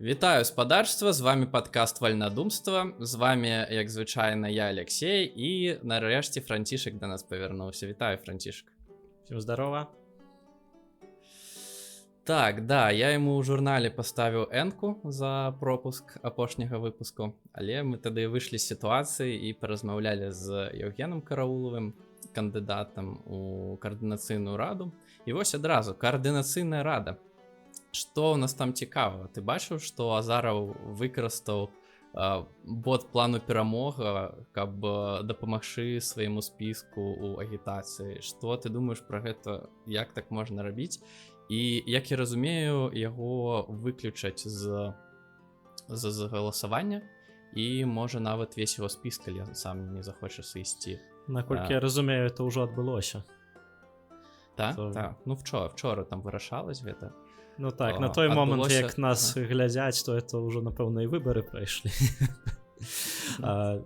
Вітаю, спадарства, з вами падкаст «Вальнадумства». З вами, як звычайна, я, Алексей, і нарэшце Францішак да нас павярнуўся. Вітаю, Францішак. Всем здорово. Так, да, я яму ў журнале паставіў энку за пропуск апошняга выпуску, але мы тады выйшлі з сітуацыі і паразмаўлялі з Яўгенам Караулавым, кандыдатам у каардынацыйную раду. І вось адразу каардынацыйная рада. Што ў нас там цікава? Ты бачыў, што Азараў выкарыстаў бот плану «Перамога», каб дапамагчы свайму спіску ў агітацыі? Што ты думаеш пра гэта, як так можна рабіць? І, як я разумею, яго выключаць з галасавання і, можа, нават весь его спіс, калі ён сам не захоча сысці. Наколькі я разумею, это ўжо адбылося. Так, так. Ну, вчора там вырашалось гэта. Ну так, на той момант, адбылося, як нас глядзяць, то это ўжо, напэўна, і выбары прайшлі. Так.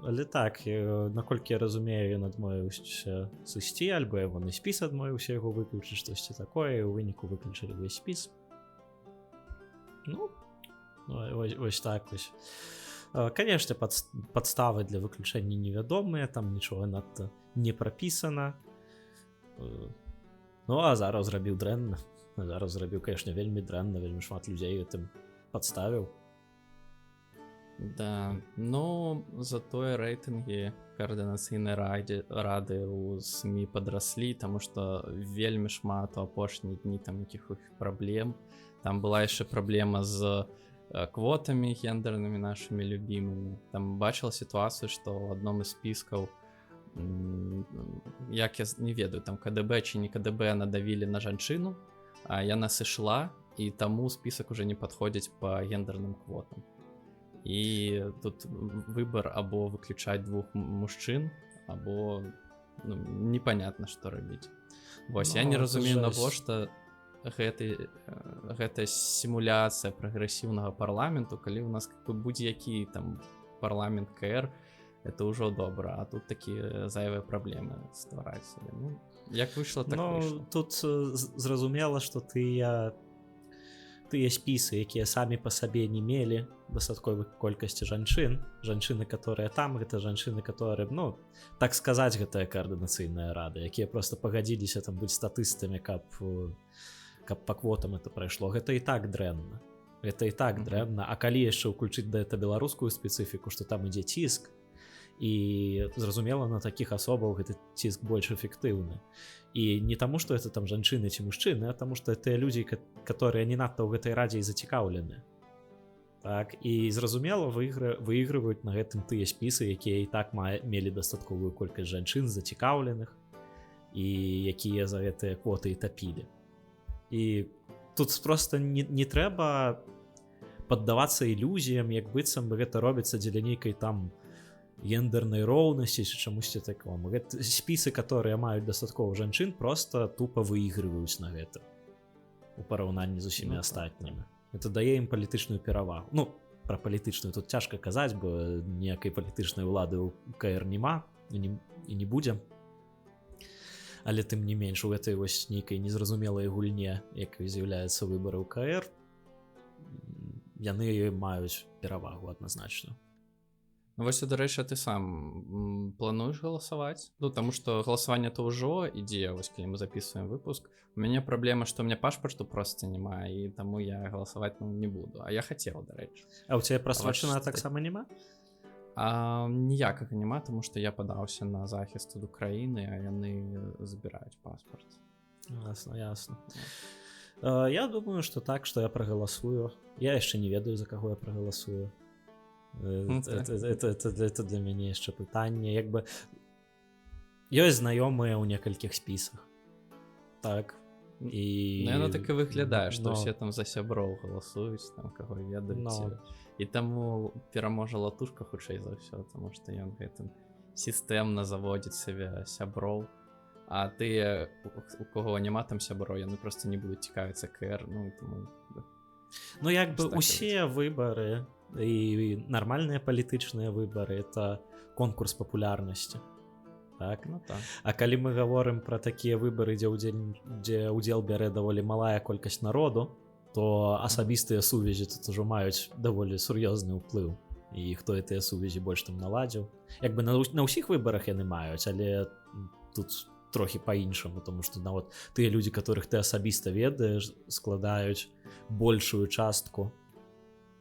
Але так, наколькі я разумею, ён адмовіўся сысці, альбо ягоны спіс адмовіўся яго выключыць, штосьці такое, і ў выніку выключылі ўвесь спіс. Ну, вось так вось. Конечно, падставы для выключэння невядомыя, там нічога надта не прапісана. Ну, а зараз зрабіў дрэнна. Зараз зрабіў, конечно, вельмі дрэнна, вельмі шмат людзей гэтым падставіў. Да, ну, затое рэйтынгі каардынацыйнай рады ў СМІ падраслі, таму што вельмі шмат у апошнія дні там якіх праблем. Там была яшчэ праблема з квотамі гендернымі, нашымі любімымі. Там бачыў сітуацыю, што ў адном з спіскаў, як я не ведаю, там КДБ ці не КДБ надавілі на жанчыну, а яна сышла, і таму список уже не падходзіць по гендерным квотам. І тут выбор: або выключаць двух мужчын, або, ну, непонятно, што рабіць. Вось я Ну, не это разумею, жесть. навошта гэтая сімуляцыя прагрэсіўнага парламенту, калі у нас как бы будзе-які там парламент КР, это ўжо добра, а тут такія зайвыя праблемы ствараць сабе. Ну, як выйшла, так Ну, выйшла. тут зразумела, што тыя спісы, якія самі па сабе не мелі дастатковай колькасці жанчын, жанчыны, которые там, гэта жанчыны, которые, ну, так сказаць, гэтая каардынацыйная рада, якія просто пагадзіліся там быць статыстамі, каб па квотам это прайшло. Гэта і так дрэнна. Это і так дрэнна. А калі яшчэ ўключыць да это беларускую спецыфіку, што там ідзе ціск, і, зразумела, на такіх асобаў гэты ціск больш эфектыўны. І не таму, што это там жанчыны ці мужчыны, а таму, што тыя людзі, которые не надта ў гэтай радзе і зацікаўлены. Так, і, зразумела, выйгрываюць на гэтым тыя спісы, якія і так мелі дастатковую колькасць жанчын зацікаўленых і якія за гэтыя квоты і тапілі. І тут просто не трэба паддавацца ілюзіям, як быццам бы гэта робіцца дзеля нейкай там гендернай роўнасці ці чамусьці такому. Гэта спісы, которые маюць дастаткова жанчын, просто тупо выйгрываюць на гэта у параўнанні з усімі Ну, так. астатнімі. Это дае ім палітычную перавагу. Ну, пра палітычную тут цяжка казаць, бо ніякай палітычнай улады ў КР няма і не будзе. Але тым не менш у гэтай вось нейкай незразумелай гульне, якай з'яўляецца выбары ў КР, яны маюць перавагу адназначна. Ну, вось, дарэчы, ты сам плануеш галасаваць? Ну, таму што галасаванне то ўжо ідзе, вось калі мы записываем выпуск. У мяне праблема, што у меня пашпарту просто няма, і таму я галасаваць, ну, не буду. А я хацеў, дарэчы. А у цябе прасрочана вось таксама няма? А, ніякага няма, таму што я падаўся на захіст ад Украіны, а яны забіраюць паспорт. Ясно. Я думаю, что так, что я прагаласую. Я яшчэ не ведаю, за каго я прагаласую. Ну, так. Это для мяне яшчэ пытанне. Як бы ёсць знаёмыя ў некалькіх спісах. Так. І Ну, яно так і выглядае, што Но. ўсе там за сяброў галасуюць, там, каго ведаюць. Но. І таму пераможа Латушка, хутчэй за ўсё, таму што ён гэтым сістэмна заводзіць сабе сяброў. А тыя, у кого няма там сяброў, яны просто не будуць цікавіцца КР, ну і таму как бы, Ну, як бы так і усе выбары і нармальныя палітычныя выбары — это конкурс папулярнасці. Так? Ну так. А калі мы гаворым пра такія выбары, дзе удзел бярэ даволі малая колькасць народу, То асабістыя сувязі тут ужо маюць даволі сур'ёзны ўплыў, і хто гэтыя сувязі больш там наладзіў. Як бы на ўсіх выбарах яны маюць, але тут трохі по-іншаму, тому что нават тыя людзі, которых ты асабіста ведаеш, складаюць большую частку,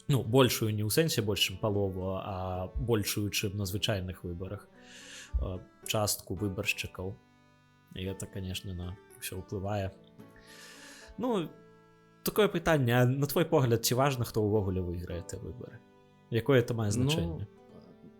ну, большую не ў сэнсе больш, чым палову, а большую, чым на звычайных выбарах, частку выбаршчыкаў, і это, конечно, на ўсё ўплывае. Ну, такое пытанне: на твой погляд, ці важна, хто ўвогуле выйграе ты выбары, якое это мае значэнне?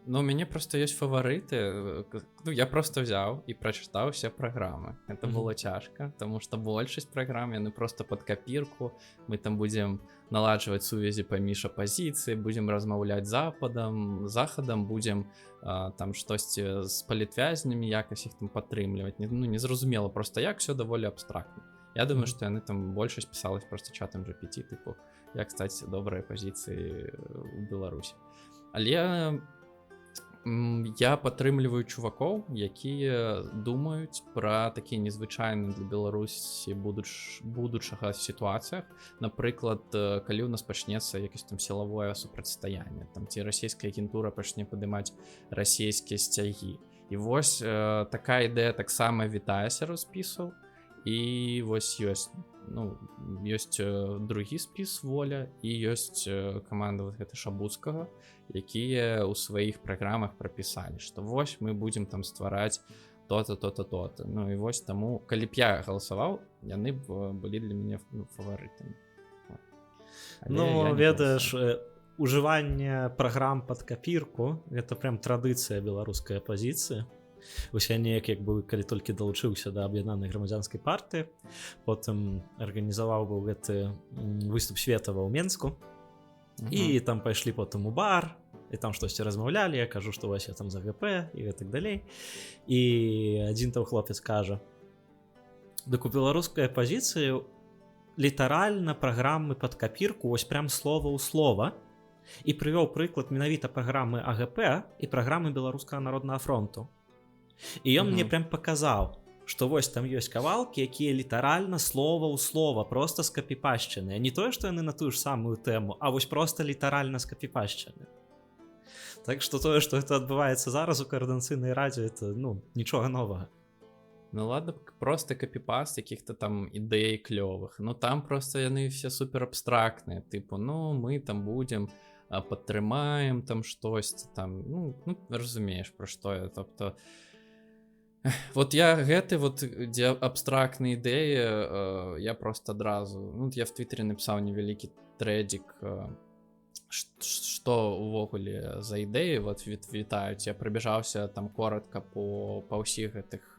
Ну, у мяне просто ёсць фаварыты. Ну, я просто взяў і прачытаў все праграмы. Это было цяжка, тому что большасць праграм яны просто под капірку: мы там будзем наладжваць сувязі паміж апазіцыі, будзем размаўляць западам, захадам, будзем там штосьці з палітвязнямі, якась іх там падтрымліваць. Не, ну, незразумела просто як, все даволі абстрактна. Я думаю, что яны там большасць пісалась просто чатам GPT, тыпу, як стаць добрай пазіцыі у Беларусі. Але я падтрымліваю чувакоў, якія думаюць пра такія незвычайныя для Беларусі будучага сітуацыях. Напрыклад, калі ў нас пачнецца якось там сілавое супрацьстаянне там ці расійская агентура пачне падымаць расійскія сцягі. І вось такая ідэя таксама вітае сярод спісаў. І вось ёсць, ну, ёсць другі спіс «Воля» і ёсць каманда вот гэта Шабуцкага, якія ў сваіх праграмах прапісалі, што вось мы будзем там ствараць то-то, то-то, то-то. Ну і вось таму, калі б я галасаваў, яны б былі для мяне, ну, фаварытамі. Ну, ведаеш, ужыванне праграм под капірку — это прям традыцыя беларускай апазіцыі. Вось я неяк, як бы, калі толькі далучыўся да Аб'яднанай грамадзянскай партыі, потым арганізаваў быў гэты выступ Светава ў Менску, і там пайшлі потым у бар, і там штосьці размаўлялі, я кажу, што вось я там за ГП і гэтак далей, і адзін там хлопец кажа: «Дык у беларускай апазіцыі літаральна праграмы под капірку, вось прям слова ў слова», і прывёў прыклад менавіта праграмы АГП і праграмы Беларускага народнага фронту. І ён мне прям паказаў, что вось там ёсць кавалкі, якія літаральна слова ў слова просто скапіпашчаныя, не тое што яны на тую ж самую тэму, а вось просто літаральна скапіпашчаны. Так что тое, что это адбываецца зараз у Каардынацыйнай радзе, это, ну, нічога новага. Ну ладно, просто копипаст каких-то там идей клёвых. Ну, там просто яны все супер абстрактные. Типу, ну, мы там будем падтрымаем там штосьці там, ну, разумееш, пра што я. Тобто вот я гэты вот, дзе абстрактныя ідэі, я просто адразу, ну, я в твиттере напісаў невялікі трэдзік, что увогуле за ідэі вот вітаюць. Я прабежаўся там коротко па ўсіх гэтых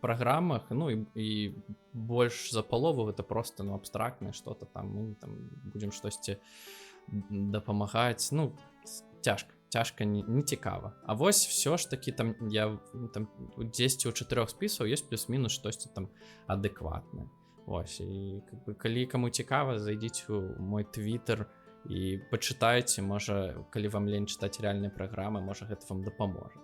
праграмах, ну і больш за палову гэта просто, ну, абстрактнае что-то там, мы там будем штосьці дапамагаць. Ну, цяжка, цяжка, не цікава. А вось все ж таки там я, ну, там 10 у чатырох спісаў есть плюс-мінус штосьці там адэкватнае. Вось, і как бы, калі каму цікава, зайдзіце у мой твиттер і пачытайце. Можа, калі вам лень чытаць рэальныя праграмы, можа, гэта вам дапаможа.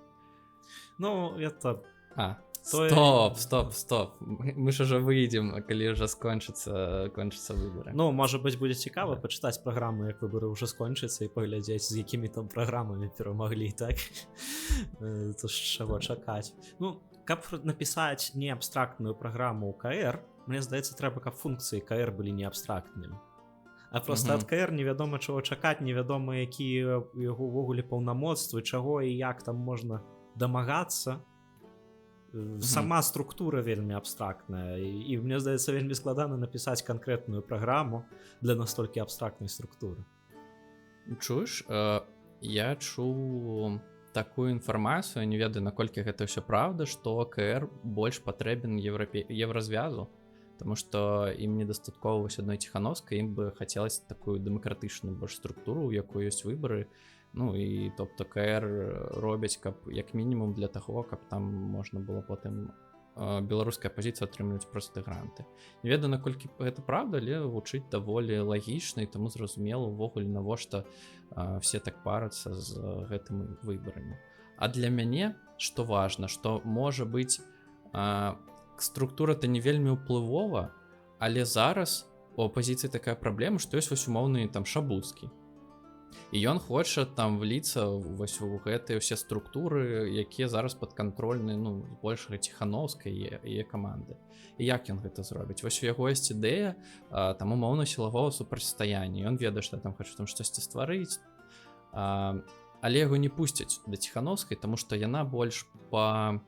Ну, это А, стоп, стоп, стоп, мы ж уже выйдзем, калі уже скончыцца выборы. Ну, можа быть, будзе цікава пачытаць праграму, як выборы ўжо скончацца, і паглядзець, з якімі там праграмамі перамаглі. Так, то ж чаго чакаць? Ну, каб напісаць не абстрактную праграму КР, мне здаецца, трэба, каб функцыі КР былі не абстрактнымі. А просто ад КР невядома, чаго чакаць, невядома, якія яго ўвогуле паўнамоцтвы, чаго і як там можна дамагацца. Сама структура вельмі абстрактная, і мне здаецца, вельмі складана напісаць канкрэтную праграму для настолькі абстрактнай структуры. Чуеш, я чуў такую інфармацыю, не ведаю, наколькі гэта ўсё праўда, што КР больш патрэбен Еўразвязу, потому что ім недастаткова вось адной Ціхановскай, ім бы хацелось такую дэмакратычную больш структуру, у якой ёсць выбары. Ну і тобто КР робяць, каб як мінімум для таго, каб там можна было потым беларуская апазіцыя атрымліваць просто гранты. Не ведаю, наколькі гэта праўда, але гучыць даволі лагічна, і таму зразумела увогуле, навошта все так парацца з гэтымі выбарамі. А для мяне што важна, што, можа быць, структура-то не вельмі ўплывова, але зараз у апазіцыі такая праблема, што ёсць вось умоўны там Шабуцкі, і ён хоча там вліцца вось у гэтыя ўсе структуры, якія зараз падкантрольны, ну, большага Ціхановскай, яе каманды. І як ён гэта зробіць? Вось у яго ёсць ідэя там умоўна сілавого супрацьстаяння, ён ведае, што там хочу там штосьці стварыць, але яго не пусцяць да Ціхановскай, тому что яна больш по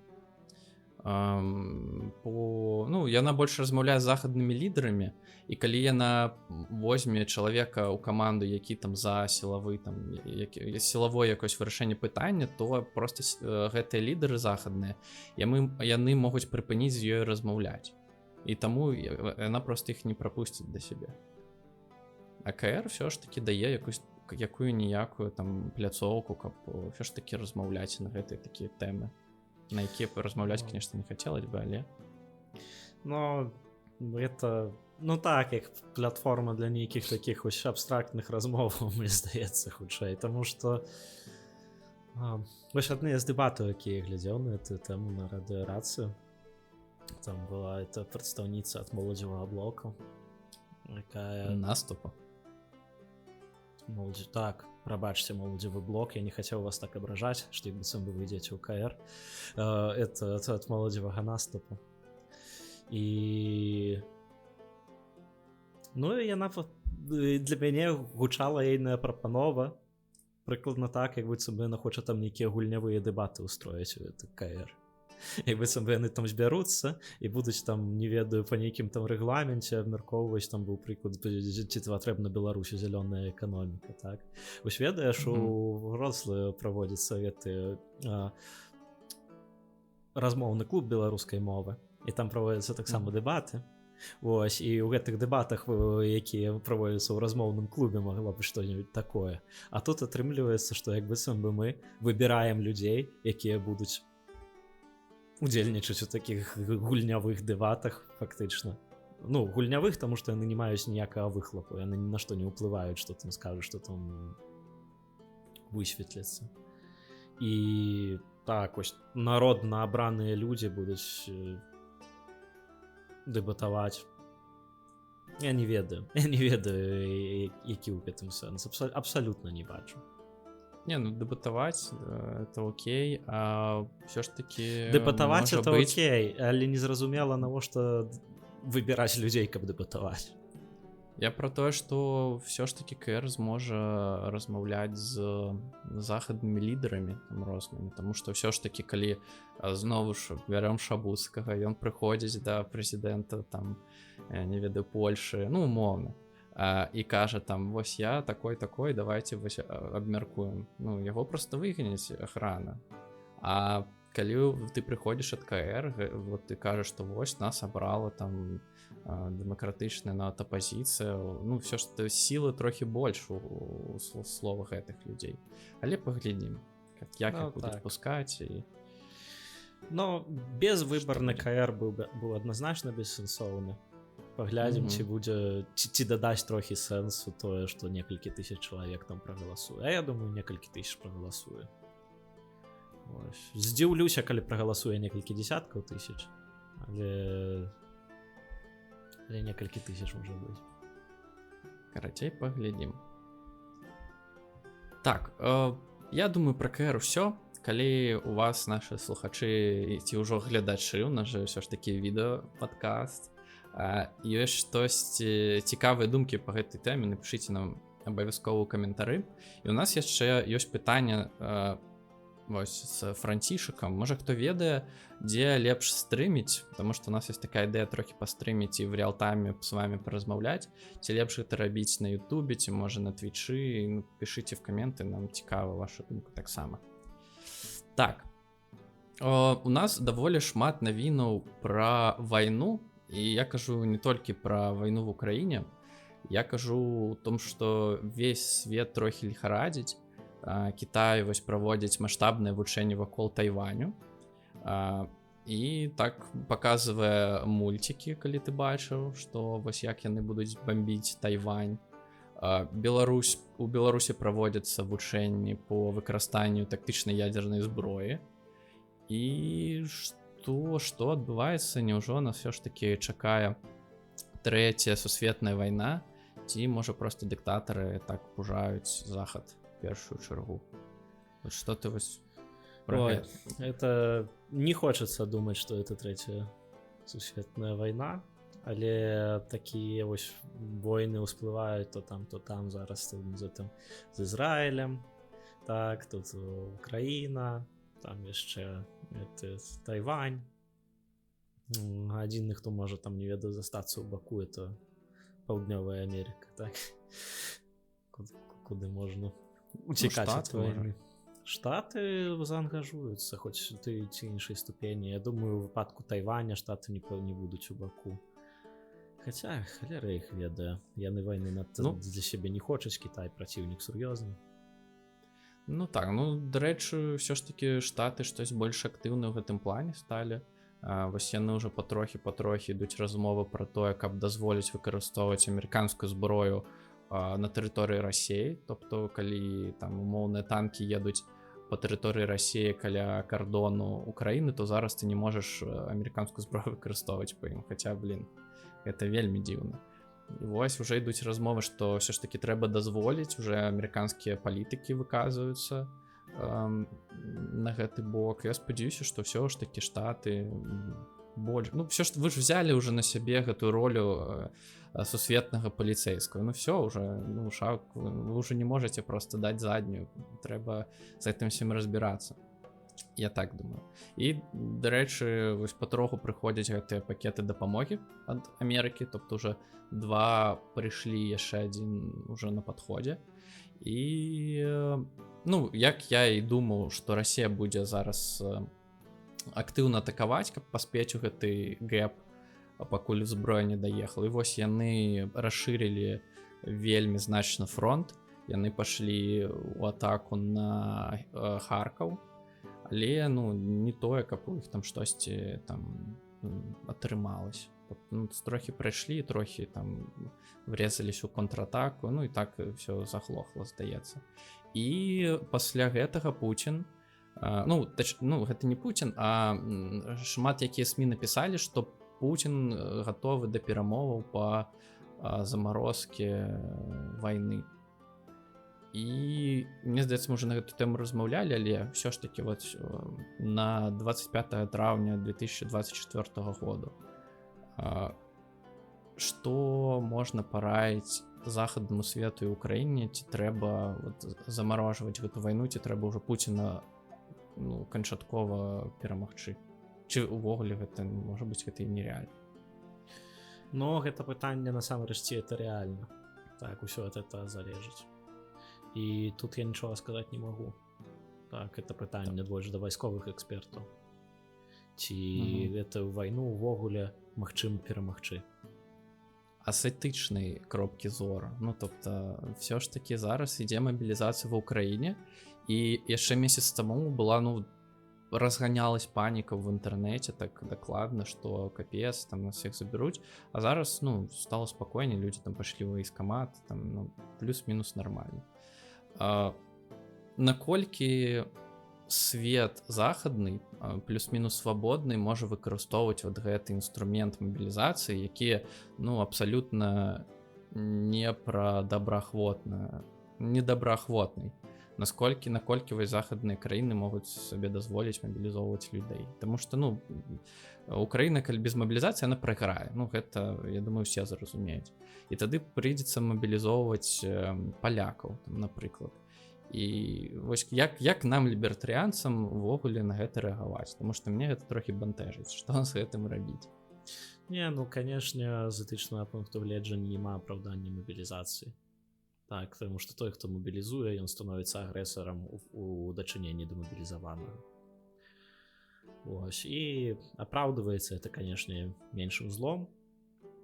ну, яна больш размаўляе з захаднымі лідарамі, і калі яна возьме чалавека ў каманду, які там за сілавы там, які, сілавое якось вырашэнне пытання, то просто гэтыя лідары захадныя, яны могуць прыпыніць з ёй размаўляць, і таму яна просто іх не прапусціць да сябе. А КР все ж таки дае якусь якую ніякую там пляцоўку, каб ўсё ж таки размаўляць на гэтыя такія тэмы, на якія паразмаўляць, конечно, не хотелось бы, але Но это, ну, так, як платформа для нейкіх таких вось абстрактных размоваў, мне здаецца, хутчэй, тому что вось адны з дэбатаў, якія я глядзеў на эту тэму на радыорацыю, там была это прадстаўніца ад Моладзевага блоку, якая Наступа. Моладзі, так, прабачце, Моладзевы блок, я не хацеў вас так абражаць, што як быццам бы вы ідзеце ў КР. Это ад Моладзевага наступу, і ну, і яна для мяне гучала, ейная прапанова, прыкладна так, як быццам бы яна хоча там нейкія гульнявыя дэбаты устроіць у это КР, як быццам бы яны там збяруцца і будуць там, не ведаю, па нейкім там рэгламенце абмяркоўваць. Там быў прыклад, ці патрэбна Беларусі зялёная эканоміка. Так вось, ведаеш, у Вроцлаве праводзіцца гэты размоўны клуб беларускай мовы, і там праводзяцца таксама дэбаты. Вось, і ў гэтых дэбатах, якія праводзяцца ў размоўным клубе, магло бы что-нибудь такое. А тут атрымліваецца, што як быццам бы мы выбіраем людзей, якія будуць удзельнічаць у такіх гульнявых дэбатах фактычна. Ну, гульнявых, тому што яны не маюць ніякага выхлопу, яны ні на што не ўплываюць, што там скажуць, што там высветліцца. І так вось народна абраныя людзі будуць дэбатаваць. Я не ведаю, які ў гэтым сэнс. Абсалютна не бачу. Не, ну, дэбатаваць это окей, а все ж таки Дэбатаваць можа это быць окей, але незразумела, навошта выбіраць людзей, каб дэбатаваць. Я про тое, что все ж таки КР зможа размаўляць з захаднымі лідарамі там рознымі, тому что все ж таки, калі знову ж бярём Шабуцкага, ён прыходзіць да прэзідэнта там, не ведаю, Польшы, ну, умоўна, і кажа там: «Вось я такой, такой, давайте вось абмяркуем», ну, яго просто выгоняць охрана. А калі ты прыходзіш ад КР, вот ты кажаш, что вось нас абрала там дэмакратычная нават апазіцыя, ну, все ж сілы трохі больш у словах гэтых людзей. Але паглядзім, як Ну, іх будуць так. пускаць і Но безвыбарны Што КР быў адназначна бессэнсоўны. Паглядзім, ці будзе, ці дадасць трохі сэнсу тое, што некалькі тысяч чалавек там прагаласуе. А я думаю, некалькі тысяч прагаласуе. Вось. Здзіўлюся, калі прагаласуе некалькі десяткаў тысяч, але некалькі тысяч можа быць. Карацей, паглядзім. Так, я думаю, про КР ўсё. Калі у вас, наши слухачы ці ўжо гледачы, у нас же ўсё ж таки відэо падкаст, ёсць штосьці цікавыя думкі по гэтай тэме, напішыце нам абавязкова ў каментары. І у нас яшчэ ёсць пытанне вось з Францішыкам. Можа, хто ведае, дзе лепш стрыміць, потому что у нас есть такая ідэя трохі пастрыміць і в реалтайме с вами паразмаўляць, ці лепш гэта рабіць на Ютубе, ці можа на Твічы. Ну, пішыце в каменты, нам цікава ваша думка таксама. Так, у нас даволі шмат навінаў пра вайну, і я кажу не толькі пра вайну в Украіне, я кажу у том, что весь свет трохі ліхарадзіць. Кітай вось праводзіць маштабнае вучэнне вакол Тайваню і так паказвае мульцікі, калі ты бачыў, што вось як яны будуць бамбіць Тайвань. Беларусь, у Беларусі праводзяцца вучэнні по выкарыстанню тактычнай ядзернай зброі. І што адбываецца? Няўжо нас все ж таки чакае Трэцяя сусветная вайна, ці можа, просто дыктатары так пужаюць захад першую чаргу? Вот что ты вось про? Ой, это не хочется думать, что это третья сусветная война, але такія вось войны ўсплываюць то там, то там. Зараз там з гэтым, з Ізраілем, так, тут Украіна, там яшчэ Тайвань. Адзіны, хто можа там, не ведаю, застацца ў баку, это Паўднёвая Америка, так, куды можна уцікаць, ну, ад войны. Штаты заангажуюцца хоць ты ці іншай ступені. Я думаю, у выпадку Тайваня Штаты не будуць у баку. Хаця халера іх ведае, яны войны над, ну, для сябе не хочуць. Кітай праціўнік сур'ёзны. Ну так, ну, дарэчы, ўсё ж таки Штаты штось больш актыўны ў гэтым плане сталі. Вось яны ўжо патрохі патрохі ідуць размовы пра тое, каб дазволіць выкарыстоўваць амерыканскую зброю на тэрыторыі Расеі. Тобто калі там умоўныя танкі едуць по тэрыторыі Расіі каля кардону Украіны, то зараз ты не можаш амерыканскую зброю выкарыстоўваць па ім. Хаця, блин, это вельмі дзіўна. І вось уже ідуць размовы, што ўсё ж таки трэба дазволіць, уже амерыканскія палітыкі выказваюцца на гэты бок. Я спадзяюся, што ўсё ж таки Штаты больш, ну, все ж, вы ж взяли уже на сябе гэтую ролю сусветнага паліцейскага, ну все уже, ну, шаг, вы уже не можете просто дать заднюю, трэба з гэтым всем разбираться, я так думаю. І, дарэчы, вось патроху прыходзяць гэтыя пакеты дапамогі ад Амерыкі, тобто уже два прыйшлі, яшчэ адзін уже на падходзе. І ну, як я і думаў, что Россия будзе зараз актыўна атакаваць, каб паспець у гэты гэп, пакуль зброя не даехала. І вось яны расшырылі вельмі значна фронт, яны пашлі у атаку на Харкаў, але, ну, не тое, каб у іх там штосьці там атрымалось. Ну, трохі прайшлі, трохі там врезались у контратаку, ну і так все заглохла, здаецца. І пасля гэтага Путін, ну, ну, гэта не Путін, а шмат якія СМІ напісалі, что Путін гатовы да перамоваў по заморозке войны. І мне здаецца, мы уже на гэту тэму размаўлялі, але ўсё ж таки вот на 25 траўня 2024 году что можна параіць захаднаму свету і Украіне? Ці трэба вот замарожваць гэту вайну, ці трэба ўжо Пуціна, ну, канчаткова перамагчы? Ці увогуле гэта можа быць, гэта і нереальна? Но гэта пытанне насамрэч, ці это реально. Так, усё от это залежыць, і тут я нічога сказаць не магу. Так, это пытанне больш да вайсковых экспертаў, ці это вайну увогуле магчыма перамагчы. А з этычнай кропкі зору, ну, тобто все ж таки зараз ідзе мабілізацыя в Украіне, і яшчэ месяц таму была, ну, разганялась паніка в інтэрнэце так дакладна, что капец, там нас всех забяруць. А зараз, ну, стало спокойнее, люди там пошли в вайскамат, там, ну, плюс-мінус нормально. Наколькі свет захадны, плюс-мінус свабодны, можа выкарыстоўваць вот гэты інструмент мабілізацыі, які, ну, абсалютна не пра добраахвотна, недобраахвотны? Насколькі вось захадныя краіны могуць сабе дазволіць мабілізоўваць людзей? Таму что, ну, Украіна, калі без мабілізацыі, она прайграе, ну, гэта, я думаю, все зразумеюць. І тады прыйдзецца мабілізоўваць палякаў там, напрыклад. І вось як нам, лібертарыянцам, увогуле на гэта рэагаваць? Таму что мне гэта трохі бянтэжыць, что з гэтым рабіць. Не, ну, канешне, з этычнага пункту гледжання няма апраўдання мабілізацыі. Так, потому что той, хто мабілізуе, ён становіцца агрэсарам у дачыненні да мабілізаванага. Ось, і апраўдваецца это, канешне, меншым злом,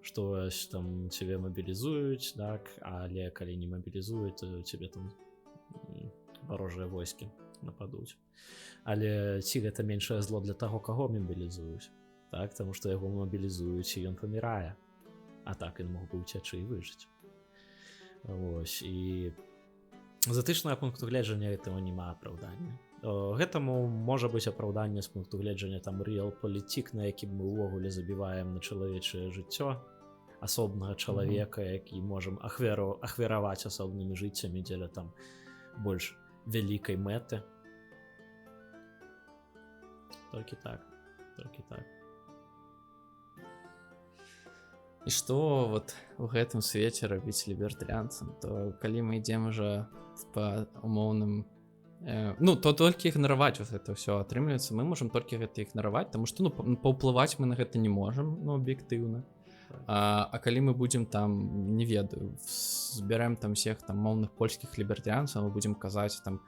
што ось там цябе мабілізуюць, так, але калі не мабілізуюць, то цябе там варожыя войскі нападуць. Але ці гэта меншае зло для таго, каго мабілізуюць? Так, таму што яго мабілізуюць, і ён памірае. А так ён мог бы ўцячы і выжыць. Вось, і з этычнага пункту гледжання гэтага няма апраўдання. Гэтаму можа быць апраўданне з пункту гледжання там рэал палітик, на якім мы ўвогуле забіваем на чалавечае жыццё. Асобнага чалавека, які можам ахвяраваць асобнымі жыццямі дзеля там больш вялікай мэты. Толькі так, толькі так. І што вот у гэтым свеце рабіць лібертарыянцам? То калі мы ідзем уже па умоўным ну, то толькі ігнараваць вот это ўсё атрымліваецца. Мы можам толькі гэта ігнараваць, тому что, ну, паўплываць мы на гэта не можам, ну, аб'ектыўна. А калі мы будзем там, не ведаю, збярэм там всех там моўных польскіх лібертарыянцаў, мы будзем казаць там: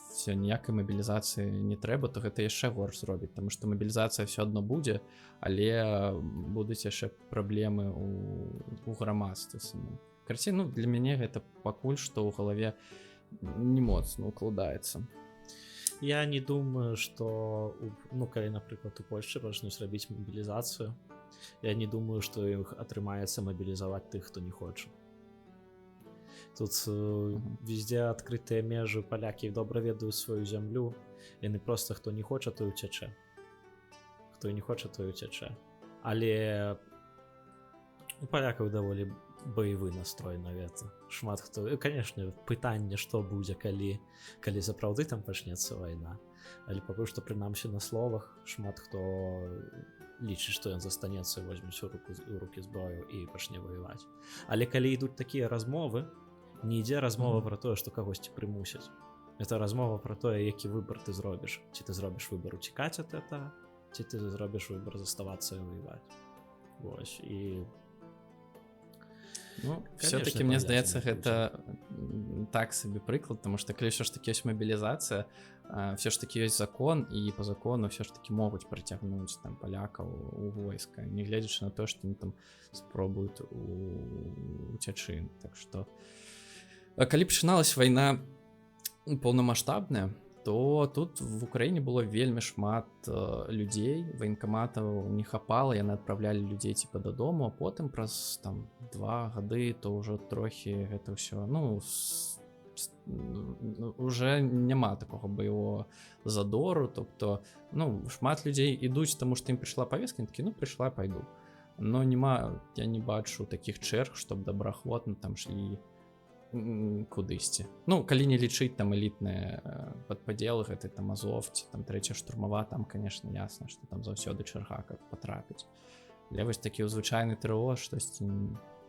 «Все, ніякай мабілізацыі не трэба», то гэта яшчэ горш зробіць, тому что мабілізацыя все адно будзе, але будуць яшчэ праблемы у грамадстве самым. Карацей, ну, для мяне гэта пакуль што ў галаве не моцна укладаецца. Я не думаю, что ну, калі, напрыклад, у Польшчы пачнуць рабіць мабілізацыю, я не думаю, что іх атрымаецца мабілізаваць тых, хто не хоча. Тут везде адкрытыя межы, палякі добра ведаюць сваю зямлю, яны просто, хто не хоча, той уцячэ, хто не хоча, той уцячэ. Але у палякаў даволі баявы настрой на гэта. Шмат хто, конечно, пытанне, што будзе, калі сапраўды там пачнецца вайна, але пакуль што, прынамсі на словах, шмат хто лічыць, што ён застанецца, возьмець у руки зброю і пачне ваяваць. Але калі ідуць такія размовы, не ідзе размова про тое, што кагосьці прымусяць. Это размова про тое, які выбор ты зробіш: ці ты зробіш выбор уцікаць от этого, ці ты зробіш выбор заставацца і воевать. Вось і Ну, все-таки мне здаецца, гэта так сабе прыклад, тому что калі ўсё ж таки ёсць мабілізацыя, все ж таки ёсць закон, і по закону все ж таки могуць прыцягнуць там палякаў у войска, не гледзячы на то, что они там спробуюць уцячы. Так что калі пачыналась вайна поўнамасштабная, то тут в Украіне было вельмі шмат людзей, ваенкаматаў не хапала, яны адпраўлялі людзей типа дадому, а потым праз там 2 гады то ўжо трохі гэта ўсё, ну, уже няма такога баявого задору. Тобто, ну, шмат людзей ідуць, таму што ім прыйшла павестка, такі: «Ну, прыйшла, пайду». Но няма, я не бачу таких чэрг, чтоб добраахвотна там шлі кудысьці. Ну, калі не лічыць там элітныя падпадзелы, гэты там Азов ці там трэця штурмава, там, конечно, ясна, что там заўсёды чарга, каб патрапіць. Але вось такі ў звычайны ТРО штосьці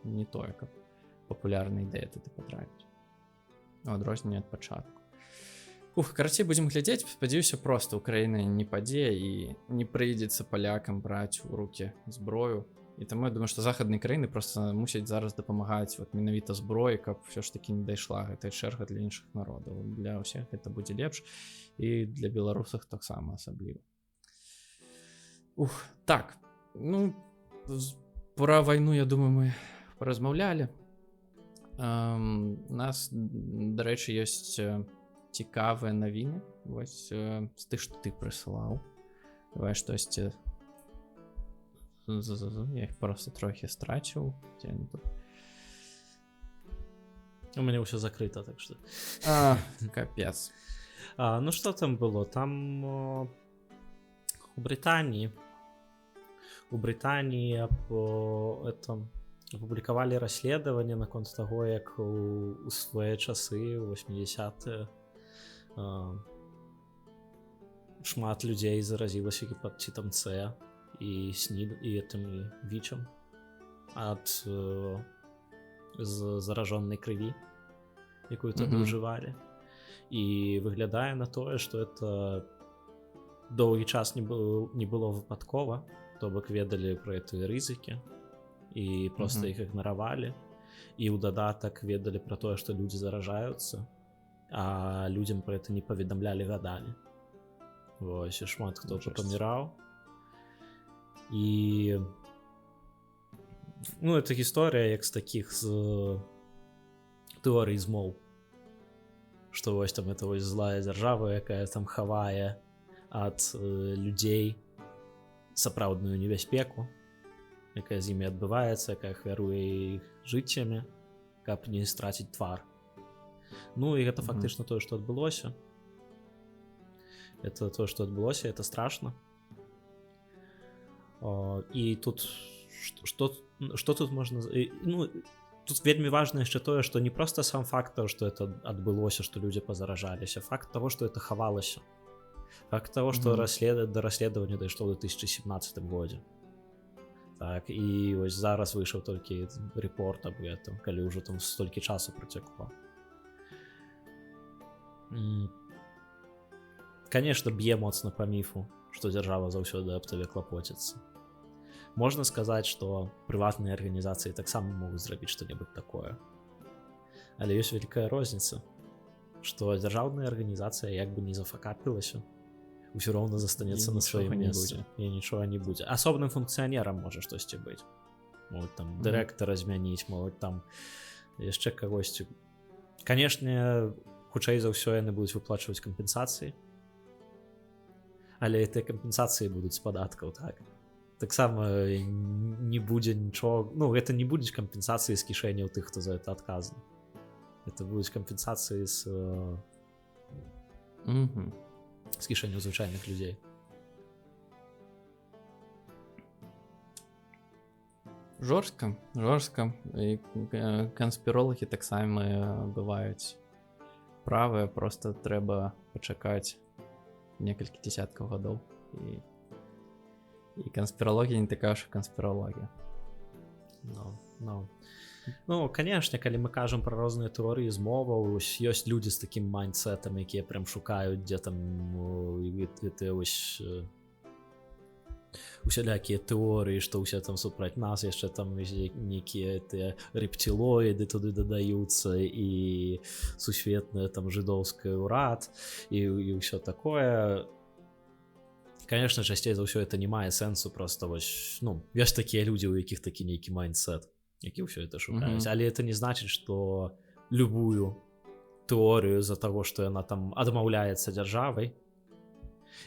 не тое, каб папулярная ідэя туды патрапіць, у адрозненне ад пачатку. Ух, карацей, будзем глядзець. Спадзяюся просто, Украіна не падзе і не прыйдзецца палякам браць у руки зброю. І таму я думаю, што захадныя краіны просто мусяць зараз дапамагаць вот менавіта зброі, каб все ж таки не дайшла гэтая чэрга для іншых народаў. Для ўсіх гэта будзе лепш, і для беларусах таксама асабліва. Ух, так, ну, пра вайну, я думаю, мы паразмаўлялі. Нас, дарэчы, ёсць цікавыя навіны вось з тых, што ты прысылаў. Давай штосьці, я их просто трохі страціў. Дзе яны тут? У мяне ўсё закрыта, так что А, капец. Ну, что там было? Там у Брытаніі по этом апублікавалі расследаванне наконт таго, як у свае часы, у 80 шмат людзей заразілася гепатитам С і СНІД і этим, і вічам ад з заражоннай крыві, якую тады ўжывалі. І выглядае на тое, что это доўгі час не было выпадкова, то бок ведалі пра гэтыя рызыкі і просто іх ігнаравалі, і ў дадатак ведалі пра тое, што людзі заражаюцца, а людзям пра это не паведамлялі гадамі. Вось, і шмат хто Жесть. паміраў. І, ну, это гісторыя як з такіх, з тэорый змоў, што вось там это вось злая дзяржава, якая там хавае ад людзей сапраўдную небяспеку, якая з імі адбываецца, якая ахвяруе іх жыццямі, каб не страціць твар. Ну і гэта фактычна тое, што адбылося. Это то, что адбылося, это страшно. І тут что тут можна, ну, тут вельмі важна яшчэ тое, что не просто сам факт того, что это адбылося, что людзі пазаражаліся, факт того, что это хавалася, факт того, что до расследавання дайшло ў 2017 годзе. Так, і вось зараз выйшаў толькі рэпорт об этом, калі ўжо там столькі часу працякло. Конечно, б'е моцна по міфу, што дзяржава заўсёды аб табе клапоціцца. Можна сказаць, што прыватныя арганізацыі таксама могуць зрабіць што-небудзь такое. Але ёсць вялікая розніца, што дзяржаўная арганізацыя, як бы не зафакапілася, ўсё роўна застанецца на сваім месцы і нічога не будзе. Асобным функцыянерам можа штосьці быць. Могуць там дырэктара змяніць, могуць там яшчэ кагосьці. Канешне, хутчэй за ўсё, яны будуць выплачваць кампенсацыі. Але гэтыя кампенсацыі будуць з падаткаў, так. Таксама не будзе нічога, ну, гэта не будуць кампенсацыі з кішэняў тых, хто за это адказны. Это будуць кампенсацыі з кішэняў звычайных людзей. Жорстка, жорстка. І канспіролагі таксама бываюць правыя, просто трэба пачакаць некалькі десяткаў гадоў, і канспіралогія не такая ж канспіралогія. Ну. Ну, конечно, калі мы кажам пра розныя тэорыі змоваў, ось ёсць людзі з такім майндсетам, якія прям шукаюць, дзе там гэтыя ось усялякія тэорыі, што ўсе там супраць нас, яшчэ там нейкія тыя рэптилоіды туды дадаюцца, і сусветная там жыдоўская ўрад і ўсё такое. Конечно, часцей за ўсё это не мае сэнсу, просто вось, ну, ёсць такія людзі, у якіх такі нейкі майндсет, які ўсё это шукаюць. Але это не значыць, што любую тэорыю з-за таго, што яна там адмаўляецца дзяржавай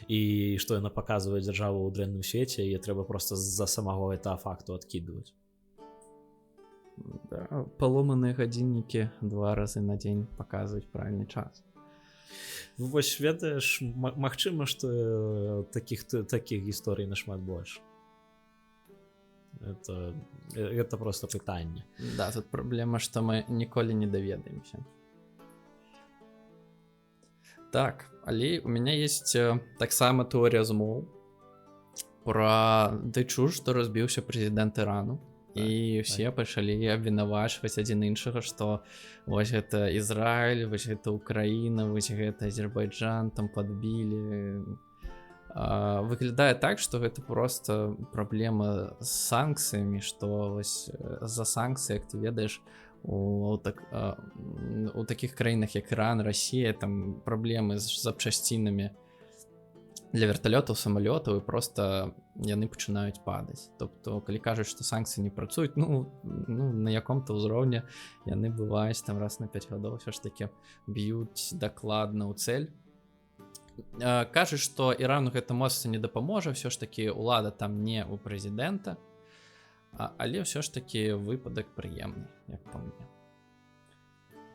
і што яна паказвае дзяржаву ў дрэнным свеце, яе трэба просто з-за самого этого факту адкідваць. Да, паломаныя гадзіннікі два разы на дзень паказваюць правільны час. Вось ведаеш, магчыма, што такіх гісторый нашмат больш. Это просто пытанне. Да, тут праблема, што мы ніколі не даведаемся. Так, але у меня есть таксама тэорія змоў пра ты чуў, што разбіўся прэзідэнт Ірану? Так, і ўсе пачалі абвінавачваць адзін іншага, што вось гэта Ізраіль, вось гэта Украіна, вось гэта Азербайджан там падбілі. Выглядае так, што гэта просто праблема з санкцыямі, што вось за санкцыі, як ты ведаеш, у такіх краінах, як Іран, Расія, там праблемы з запчасцінамі для верталётаў, самалётаў, і просто яны пачынаюць падаць. Тобто, калі кажуць, што санкцыі не працуюць, ну на яком-то ўзроўні яны бываюць там раз на 5 гадоў ўсё ж таки б'юць дакладна ў цэль. Кажуць, што Ірану гэта моцна не дапаможа, ўсё ж таки улада там не у прэзідэнта, але ўсё ж таки выпадак прыемны, як по мне.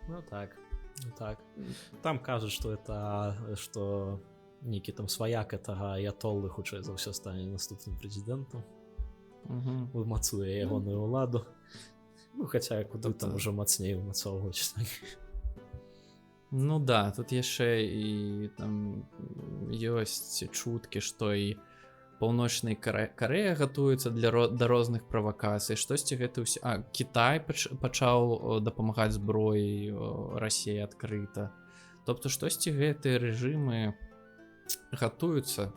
Ну так, ну так. Там кажуць, что это, что нейкі там сваяк этого аятоллы хутчэй за ўсё стане наступным прэзідэнтам. Умацуе ягоную ўладу. Ну, хаця куды там ужо мацней умацоўваць. Так. Ну да, тут яшчэ і там ёсць чуткі, што і Паўночнай Карэя гатуецца да розных правакацый, штосьці гэта ўсё. Кітай пачаў дапамагаць зброяй Расіі адкрыта. Тобто штосьці гэтыя рэжымы гатуюцца,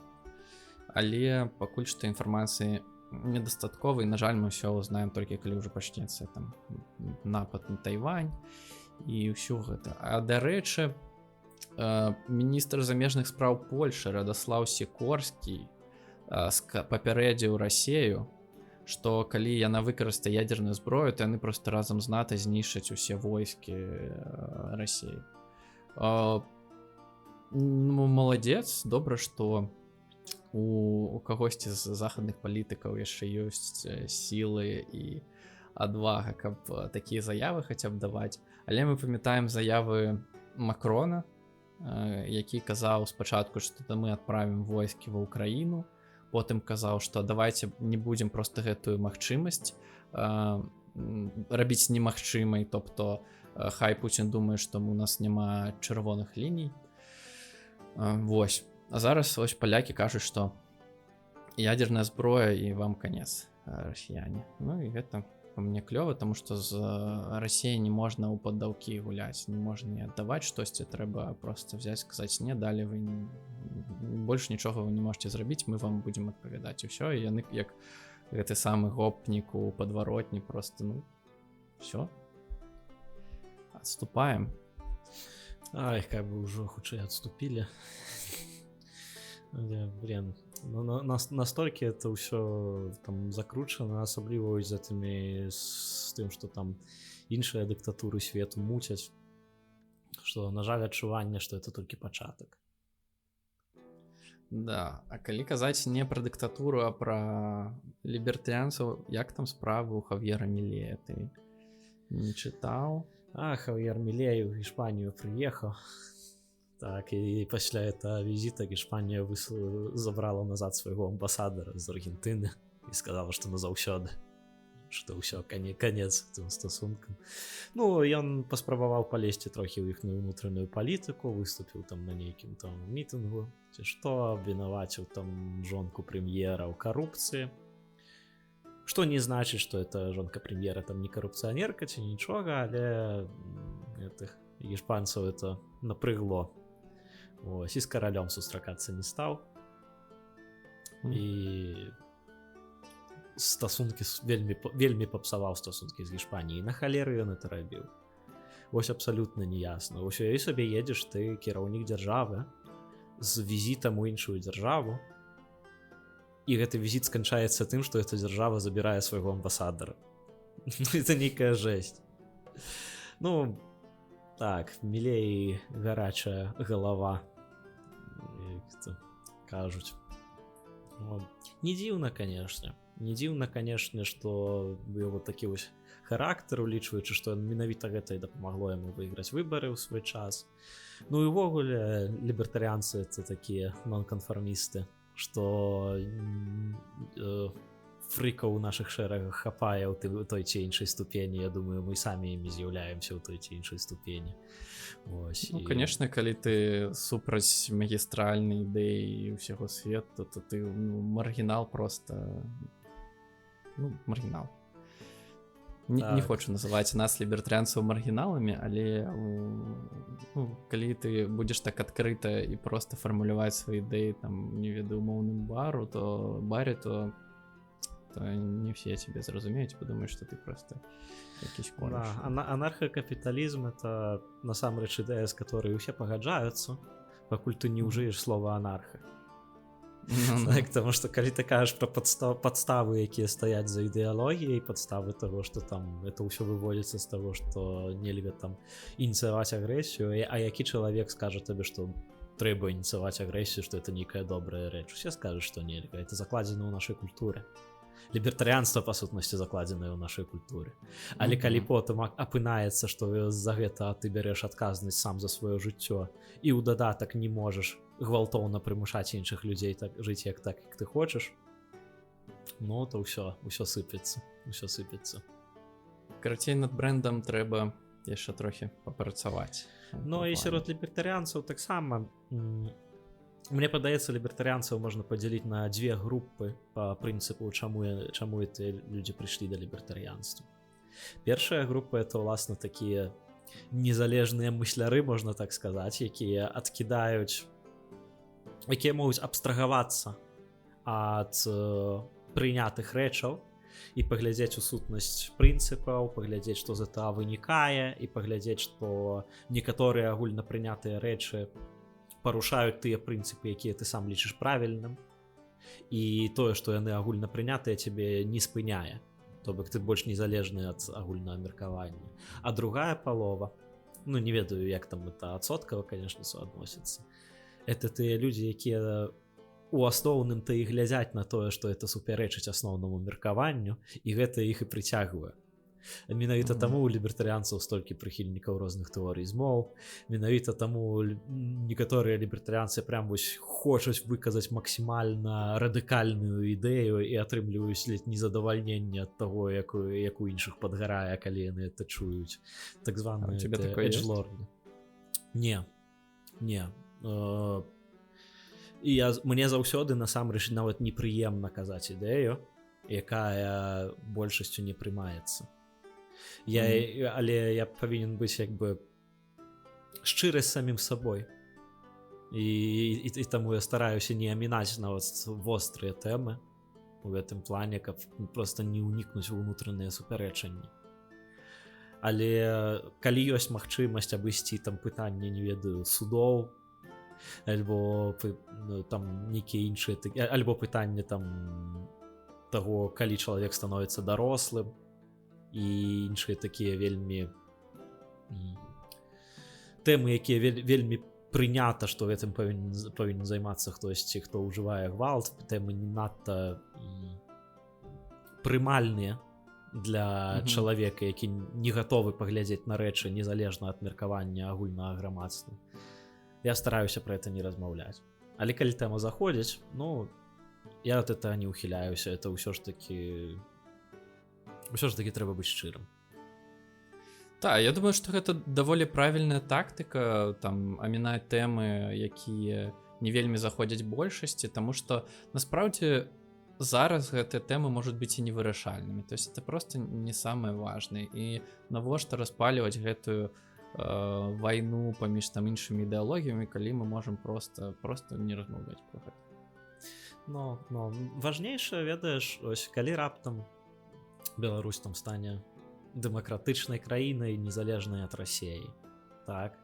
але пакуль што інфармацыі недастаткова, і, на жаль, мы ўсё узнаем толькі калі ўжо пачнецца там напад на Тайвань і ўсё гэта. А дарэчы, міністр замежных спраў Польшы Радаслаў Сікорскі папярэдзіў Расею, што калі яна выкарыстае ядерную зброю, то яны просто разам з НАТО знішчаць усе войскі Расеі. Ну, маладзец, добра, што у кагосьці з захадных палітыкаў яшчэ ёсць сілы і адвага, каб такія заявы хаця б даваць. Але мы памятаем заявы Макрона, які казаў спачатку, што мы адправім войскі ва Ўкраіну, Потым казаў, что давайте не будем просто гэтую магчымасць рабіць немагчымай, тобто хай Путін думае, што у нас няма чырвоных ліній. Вось, а зараз вось палякі кажуць, што ядерная зброя і вам конец, расіяне. Ну і гэта по мне клёва, тому что з Россией не можна ў паддаўкі гуляць, не можна не аддаваць штосьці, трэба просто взять, сказаць: не далі вы, больш нічога вы не можете зрабіць, мы вам будем адпавядаць, ўсё. І яны, як гэты самы гопнік у падваротні, просто: ну все, отступаем. Ай, как бы ўжо хутчэй отступили. Блин, ну, настолькі это ўсё там закручана, асабліва з гэтымі, з тым, что там іншыя дыктатуры свету муцяць, что, на жаль, адчуванне, что это толькі пачатак. Да, а калі казаць не пра дыктатуру, а пра лібертарыянцаў, як там справы у Хав'ера Мілея, ты не чытаў? А Хав'ер Мілей у Іспанію прыехаў. Так, і пасля это візіта Іспанія забрала назад свайго амбасадара з Аргентыны і сказала, што назаўсёды, што ўсё, конец тым стасункам. Ну, ён паспрабаваў палезці трохі ў іхную унутраную палітыку, выступіў там на нейкім там мітынгу ці што, абвінаваціў там жонку прэм'ера ў карупцыі. Што не значыць, што это жонка прэм'ера там не карупцыянерка ці нічога, але гэтых іспанцаў это напрыгло. Ось, і з каралём сустракацца не стаў. І стасункі вельмі, вельмі папсаваў стасункі з Іспаніяй. На халеры ён это рабіў? Вось абсалютна неясна. Ось уяві сабе, едзеш ты, кіраўнік дзяржавы, з візітам у іншую дзяржаву, і гэты візіт сканчаецца тым, што эта дзяржава забірае свайго амбасадара. Ну, это нейкая жесть. Ну так, Мілей гарачая галава, як это кажуць. Не дзіўна, конечно, не дзіўна, конечно, что быў вот такі вось характар, улічваючы, што менавіта гэта і дапамагло яму выйграць выбары ў свой час. Ну і увогуле лібертарыянцы — это такія нонканфармісты, что фрыкаў у нашых шэрагах хапае ў той ці іншай ступені. Я думаю, мы самі імі з'яўляемся ў той ці іншай ступені. Ось, Ну, конечно, калі ты супраць магістральнай ідэі ўсяго свету, то ты, ну, маргінал просто, ну, маргінал. Не хочу называць нас, лібертарыянцаў, маргіналамі, але ну, калі ты будзеш так адкрыта і просто фармуляваць свае ідэі там, не ведаю, умоўным бару, то баре, то не все тебе зразумеюць, подумаюць, что ты просто якісь кораш. Да, анархакапіталізм — это насамрэч ідэя, з которой усе пагаджаюцца, пакуль ты не ўжыеш слова анарха. Ну. Так, потому что калі ты кажаш про падставы, якія стаяць за ідэалогіяй, падставы того, что там это ўсё выводзіцца з того, что нельга там ініцыяваць агрэсію, а які чалавек скажа табе, что трэба ініцыяваць агрэсію, что это нейкая добрая рэч? Усе скажуць, что нельга, это закладзена ў нашай культуры. Лібертарыянства, па сутнасці, закладзенае ў нашай культуры. Але калі потым апынаецца, што за гэта ты бярэш адказнасць сам за сваё жыццё і ў дадатак не можаш гвалтоўна прымушаць іншых людзей так жыць, як ты хочаш, ну то ўсё, ўсё сыпецца, ўсё сыпецца. Карацей, над брэндам трэба яшчэ трохі папрацаваць. Ну і сярод лібертарыянцаў таксама, мне падаецца, лібертарыянцаў можна падзяліць на дзве групы по прынцыпу, чаму это людзі прыйшлі да лібертарыянства. Першая група — это ўласна такія незалежныя мысляры, можна так сказаць, якія адкідаюць, якія могуць абстрагавацца ад прынятых рэчаў і паглядзець у сутнасць прынцыпаў, паглядзець, што з этого вынікае, і паглядзець, што некаторыя агульнапрынятыя рэчы парушаюць тыя прынцыпы, якія ты сам лічыш правільным, і тое, што яны агульна прынятыя, цябе не спыняе, то бок ты больш незалежны ад агульнага меркавання. А другая палова, ну, не ведаю, як там это адсоткава, конечно, суадносіцца, это тыя людзі, якія у асноўным то і глядзяць на тое, што это супярэчыць асноўнаму меркаванню, і гэта іх і прыцягвае. Менавіта таму у лібертарыянцаў столькі прыхільнікаў розных тэорый змоў, менавіта таму некаторыя лібертарыянцы прям вось хочуць выказаць максімальна радыкальную ідэю і атрымліваюць ледзь незадавальненне ад таго, як у іншых падгарае, калі яны это чуюць, так званые тебе такое есть? Эджлорды. Не, не. І мне заўсёды насамрэч нават непрыемна казаць ідэю, якая большасцю не прымаецца. Але я павінен быць як бы шчыры з самім сабой. І таму я стараюся не амінаць нават вострыя тэмы у гэтым плане, каб просто не ўнікнуць у унутраныя супярэчанні. Але калі ёсць магчымасць абысці там пытанне, не ведаю, судоў альбо ну, там нейкія іншыя альбо пытанне там таго, калі чалавек становіцца дарослым, і іншыя такія вельмі тэмы, якія вельмі прынята, што гэтым павінен займацца хтосьці, хто ўжывае гвалт, тэмы не надта прымальныя для чалавека, які не гатовы паглядзець на рэчы незалежна ад меркавання агульнага грамадства. Я стараюся про это не размаўляць. Але калі тэма заходзіць, ну, я от этого не ухіляюся, это ўсё ж такі трэба быць шчырым. Так, я думаю, што гэта даволі правільная тактыка, там, амінаць тэмы, якія не вельмі заходзяць большасці, таму што насправдзе зараз гэтыя тэмы можуць быць і невырашальнымі. То есть это просто не самае важнае. І навошта распаліваць гэтую вайну паміж там іншымі ідэалогіямі, калі мы можам просто не размаўляць про гэта. Но важнейшае, ведаеш, ось калі раптам Беларусь там стане дэмакратычнай краінай, незалежнай ад Расеі, так,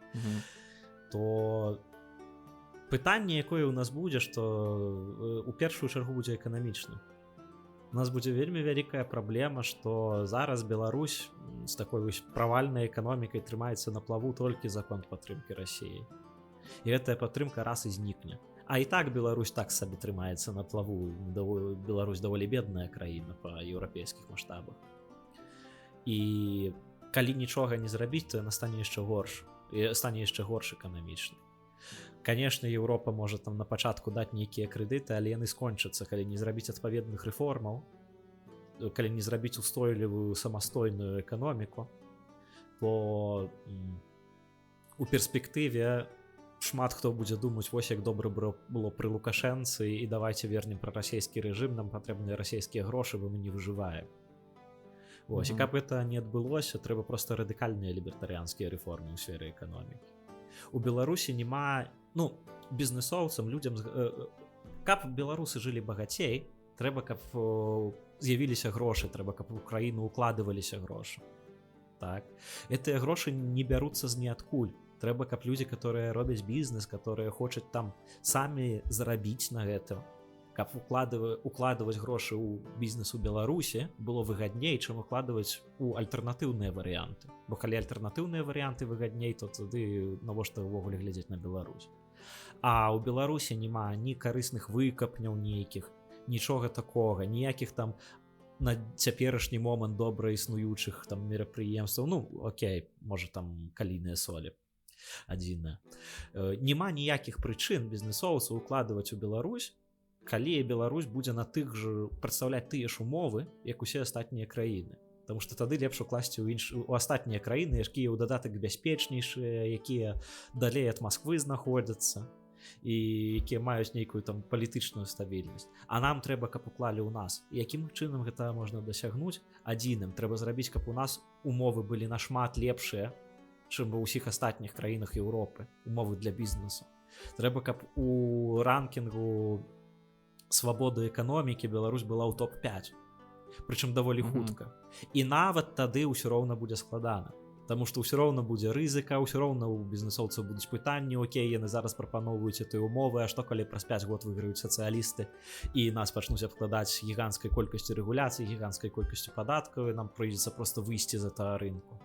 то пытанне, якое ў нас будзе, што у першую чаргу будзе эканамічна. У нас будзе вельмі вялікая праблема, што зараз Беларусь з такой вось правальнай эканомікай трымаецца на плаву толькі за конт падтрымкі Расіі. І гэтая падтрымка раз і знікне. А і так Беларусь так сабе трымаецца на плаву. Беларусь даволі бедная краіна па еўрапейскіх маштабах. І калі нічога не зрабіць, то яна стане яшчэ горш і стане яшчэ горш эканамічна. Конечно, Еўропа можа там на пачатку даць нейкія крэдыты, але яны скончацца, калі не зрабіць адпаведных рэформаў, калі не зрабіць устойлівую самастойную эканоміку, то у перспектыве шмат хто будзе думаць: вось як добра было пры Лукашэнцы, і давайте вернем прарасійскі рэжым, нам патрэбныя расійскія грошы, бо мы не выжываем. Вось, і каб гэта не адбылося, трэба просто радыкальныя лібертарыянскія рэформы ў сферы эканомікі. У Беларусі няма, ну, бізнесоўцам, людзям, каб беларусы жылі багацей, трэба, каб з'явіліся грошы, трэба, каб у краіну укладываліся грошы. Так, гэтыя грошы не бяруцца з ніадкуль. Трэба, каб людзі, которые робяць бізнес, которые хочуць там самі зарабіць на гэтым, каб укладываць грошы ў бізнес у Беларусі было выгадней, чым укладываць у альтэрнатыўныя варыянты. Бо калі альтэрнатыўныя варыянты выгадней, то тады навошта ўвогуле глядзець на Беларусь? А ў Беларусі няма ні карысных выкапняў нейкіх, нічога такога, ніякіх там на цяперашні момант добра існуючых там мерапрыемстваў. Ну, окей, можа, там калійныя солі адзіная. Няма ніякіх прычын бізнесоўцу укладваць у Беларусь, калі Беларусь будзе на тых жа прадстаўляць тыя ж умовы, як усе астатнія краіны. Таму что тады лепш укласці ў у астатнія краіны, якія ў дадатак бяспечнейшыя, якія далей ад Масквы знаходзяцца і якія маюць нейкую там палітычную стабільнасць. А нам трэба, каб уклалі ў нас. Якім чынам гэта можна дасягнуць? Адзіным: трэба зрабіць, каб у нас умовы былі нашмат лепшыя, чым ва ўсіх астатніх краінах Еўропы, умовы для бізнесу. Трэба, каб у ранкінгу свабоды эканомікі Беларусь была ў топ-5, прычым даволі хутка. І нават тады ўсё роўна будзе складана. Таму што ўсё роўна будзе рызыка, ўсё роўна ў бізнесоўцаў будуць пытанні: окей, яны зараз прапаноўваюць гэтыя умовы, а што, калі праз 5 год выйграюць сацыялісты і нас пачнуць абкладаць гіганцкай колькасцю рэгуляцый, гіганцкай колькасцю падаткаў, і нам прыйдзецца просто выйсці з этого рынку?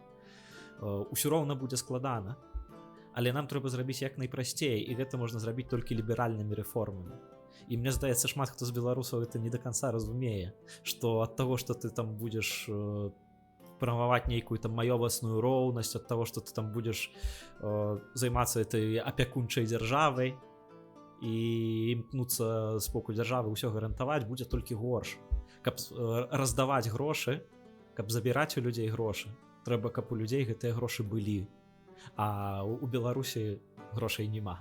Ўсё роўна будзе складана. Але нам трэба зрабіць як найпрасцей, і гэта можна зрабіць толькі ліберальнымі рэформамі. І мне здаецца, шмат хто з беларусаў это не до конца разумее, што ад таго, што ты там будзеш прамаваць нейкую там маёвасную роўнасць ад того, что ты там будешь займацца этой апякунчай дзяржавай і імкнуцца з боку дзяржавы ўсё гарантаваць, будзе толькі горш. Каб раздаваць грошы, каб забіраць у людзей грошы, трэба, каб у людзей гэтыя грошы былі, а у Беларусі грошай няма.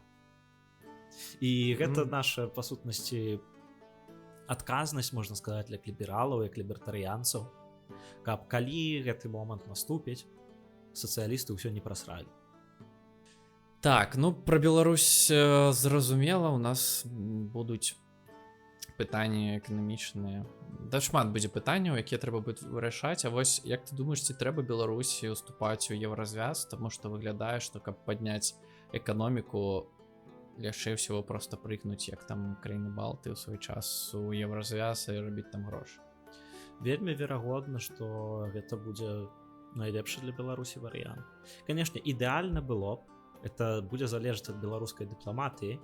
І гэта наша, па сутнасці, адказнасць, можна сказаць, як лібералаў, як лібертарыянцаў, каб, калі гэты момант наступіць, сацыялісты ўсё не прасралі. Так, ну, про Беларусь зразумела, у нас будуць пытанні эканамічныя. Да, шмат будзе пытанняў, якія трэба будет вырашаць. А вось як ты думаеш, ці трэба Беларусі уступаць у Еўразвяз? Таму што выглядае, што, каб падняць эканоміку, лягчэй всего просто прыгнуць, як там краіны Балты ў свой час, у Еўразвяз і рабіць там грошы. Вельмі верагодна, что гэта будзе найлепшы для Беларусі варыянт. Конечно, ідэальна было б, это будзе залежаць ад беларускай дыпламатыі,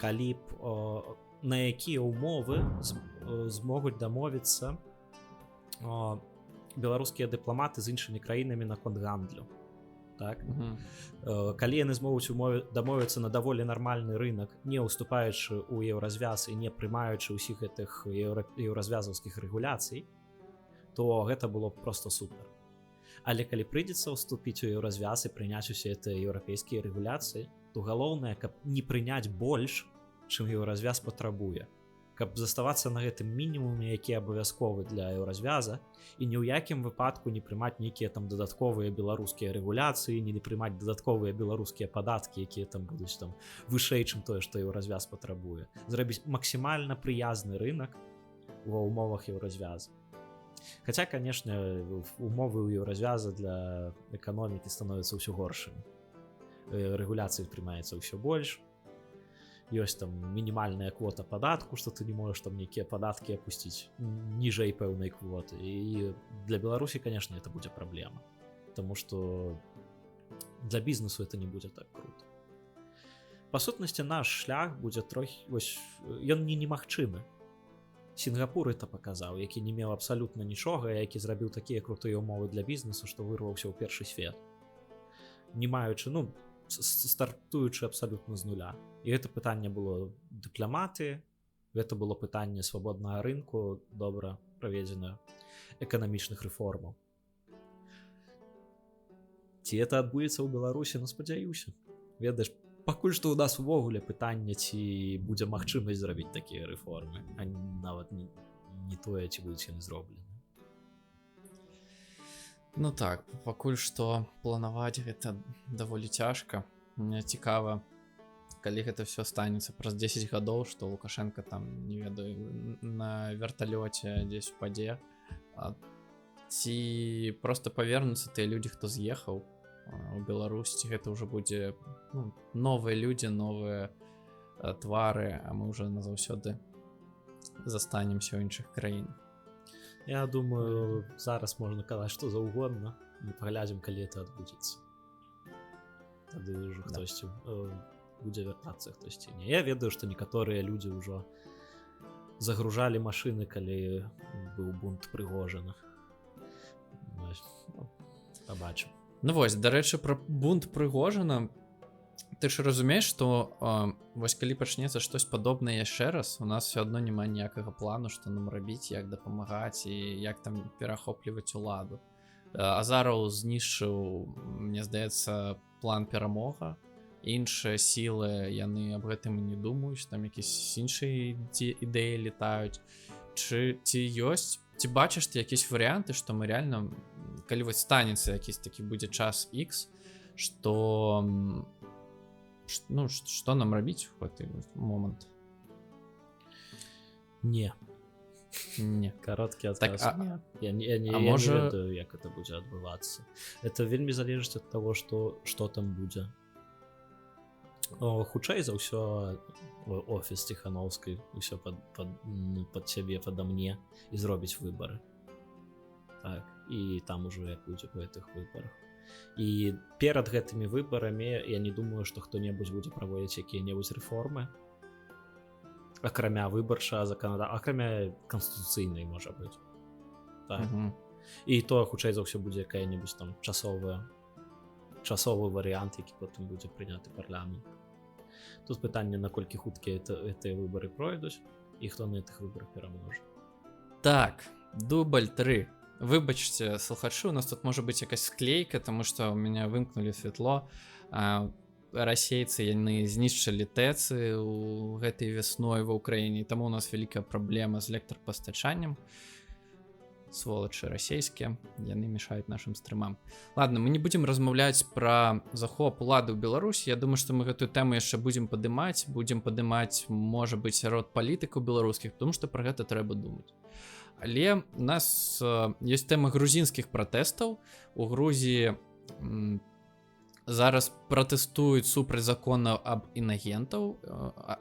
калі б на якія ўмовы змогуць дамовіцца беларускія дыпламаты з іншымі краінамі наконт гандлю, так. Калі яны змогуць умове дамовіцца на даволі нармальны рынок, не уступаючы ў Еўразвяз і не прымаючы ўсіх гэтых еўразвязаўскіх рэгуляцый, то гэта было б просто супер. Але калі прыйдзецца ўступіць у Еўразвяз і прыняць усе это еўрапейскія рэгуляцыі, то галоўнае, каб не прыняць больш, чым Еўразвяз патрабуе, каб заставацца на гэтым мінімуме, які абавязковы для Еўразвяза, і ні ў якім выпадку не прымаць нейкія там дадатковыя беларускія рэгуляцыі, не прымаць дадатковыя беларускія падаткі, якія там будуць там вышэй, чым тое, што Еўразвяз патрабуе. Зрабіць максімальна прыязны рынок ва ўмовах Еўразвяза. Хотя, конечно, умовы ў Еўразвяза для эканомікі становяцца ўсё горшымі, рэгуляцыі прымаецца ўсё больш, ёсць там мінімальная квота падатку, что ты не можешь там нейкія падаткі опусціць ніжэй пэўнай квоты. І для Беларусі, конечно, это будзе праблема, потому что для бізнесу это не будзе так круто. Па сутнасці, наш шлях будзе трохі, вось, ён не немагчымы. Сінгапур это паказаў, які не меў абсалютна нічога, які зрабіў такія крутыя умовы для бізнесу, што вырваўся ў першы свет, не маючы, ну, стартуючы абсалютна з нуля. І гэта пытанне было дыпламаты, гэта было пытанне свабоднага рынку, добра праведзена эканамічных рэформаў. Ці это адбудзецца ў Беларусі? Ну, спадзяюся. Ведаеш, пакуль што у нас увогуле пытанне, ці будзе магчымасць зрабіць такія рэформы, а нават не тое, ці будуць яны зроблены. Ну так, пакуль што планаваць гэта даволі цяжка. Мне цікава, калі гэта все станецца праз 10 гадоў, што Лукашенко там, не ведаю, на верталёце дзесь упадзе, ці просто павернуцца тыя людзі, хто з'ехаў у Беларусь, ці гэта ўжо будзе, ну, новыя людзі, новыя твары, а мы уже назаўсёды застанемся ў іншых краінах. Я думаю, зараз можна казаць што заўгодна. Мы паглядзім, калі это адбудзецца, тады ўжо хтосьці будзе вяртацца, хтосьці не. Я ведаю, што некаторыя людзі ўжо загружалі машыны, калі быў бунт Прыгожына. Ну, пабачым. Ну вось, дарэчы, пра бунт Прыгожына. Ты ж разумееш, што вось калі пачнецца штось падобнае яшчэ раз, у нас все адно няма ніякага плану, што нам рабіць, як дапамагаць і як там перахопліваць уладу. Азараў знішчыў, мне здаецца, план «Перамога». Іншыя сілы, яны аб гэтым і не думаюць, там якісь іншыя ідэі летаюць. Чы ці ёсць, ці бачыш ты якісь варыянты, што мы реально, калі вось станецца якісь такі будзе час X, што ну, што нам рабіць у гэты момант? Не. Не. Кароткі Так, адказ. Не. Я не, а я не ведаю, як это будзе адбывацца. Это вельмі залежыць ад того, что там будзе. О, хутчэй за ўсё, офіс Ціхановскай усё ну, пад сябе падамне і зробіць выбары. Так, і там ужо як будзе па гэтых выбарах. І перад гэтымі выбарамі я не думаю, што хто-небудзь будзе праводзіць якія-небудзь рэформы, акрамя выбарчага заканада, акрамя канстытуцыйнай, можа быць. Так. І то, хутчэй за ўсё, будзе якая-небудзь там часовы варыянт, які потым будзе прыняты парламент. Тут пытанне, наколькі хуткія гэтыя выбары пройдуць і хто на гэтых выбарах пераможа. Так, дубль 3. Выбачце, слухачы, у нас тут можа быць якась склейка, тому что у меня вымкнули святло. Расейцы, яны знішчылі тэцы у гэтай вясной ва Ўкраіне, таму у нас вялікая праблема з электрапастачаннем. Сволачы расійскія, яны мешаюць нашим стрымам. Ладно, мы не будем размаўляць пра захоп улады ў Беларусі. Я думаю, што мы гэтую тэму яшчэ будзем падымаць, будзем падымаць, можа быць, сярод палітыкаў беларускіх, потому что пра гэта трэба думаць. Але у нас ёсць тэма грузінскіх пратэстаў. У Грузіі зараз пратэстуюць супраць закона аб інагентаў,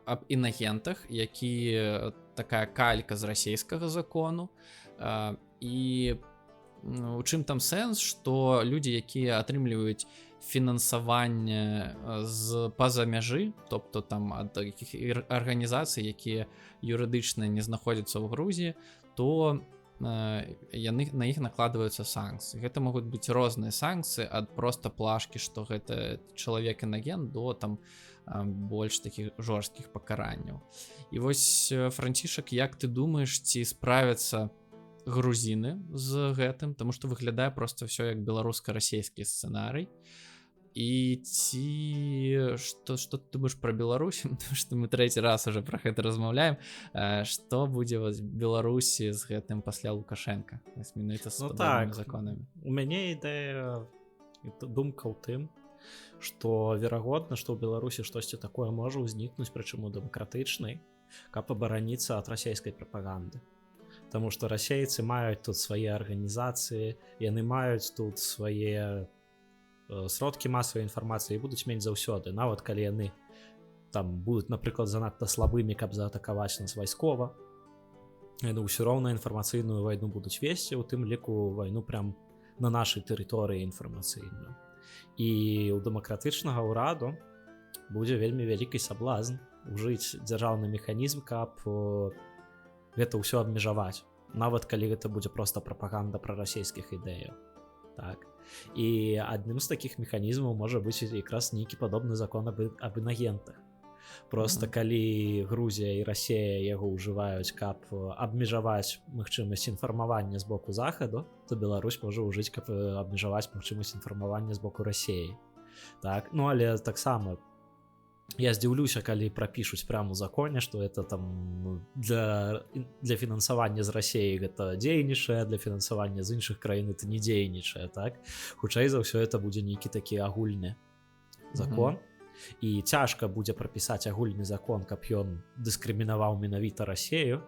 аб інагентах, які такая калька з расійскага закону. І у чым там сэнс? Што людзі, якія атрымліваюць фінансаванне з па-за мяжы, тобто там ад такіх арганізацый, якія юрыдычна не знаходзяцца ў Грузіі, то яны, на іх накладваюцца санкцыі. Гэта могуць быць розныя санкцыі, ад просто плашкі, што гэта чалавек інагент, до там больш такіх жорсткіх пакаранняў. І вось, Францішак, як ты думаеш, ці справяцца грузіны з гэтым? Таму што выглядае просто все як беларуска-расійскі сцэнарый. І ці што ты думаеш пра Беларусь? Потому что мы трэці раз уже пра гэта размаўляем. Што будзе вось Беларусі з гэтым пасля Лукашенко? Вось менавіта з Ну падобнымі так. законамі. У мяне ідэя і думка ў тым, што верагодна, што ў Беларусі штосьці такое можа ўзнікнуць, прычым у дэмакратычнай, каб абараніцца ад расійскай прапаганды. Таму што расейцы маюць тут свае арганізацыі, яны маюць тут свае сродкі масавай інфармацыі і будуць мець заўсёды, нават калі яны там будуць, напрыклад, занадта слабымі, каб заатакаваць нас вайскова, яны ўсё роўна інфармацыйную вайну будуць весці, у тым ліку вайну прям на нашай тэрыторыі інфармацыйную. І ў дэмакратычнага ўраду будзе вельмі вялікі саблазн ужыць дзяржаўны механізм, каб гэта ўсё абмежаваць, нават калі гэта будзе проста прапаганда прарасійскіх ідэяў. Так, і адным з такіх механізмаў можа быць якраз нейкі падобны закон аб інагентах. Просто калі Грузія і Расея яго ўжываюць, каб абмежаваць магчымасць інфармавання з боку захаду, то Беларусь можа ўжыць, каб абмежаваць магчымасць інфармавання з боку Расеі. Так, ну але таксама я здзіўлюся, калі прапішуць прямо ў законе, что это там для фінансавання з Расеі гэта дзейнічае, для фінансавання з іншых краін это не дзейнічае. Так, хутчэй за ўсё, это будзе нейкі такі агульны закон. І цяжка будзе прапісаць агульны закон, каб ён дыскрымінаваў менавіта Расею.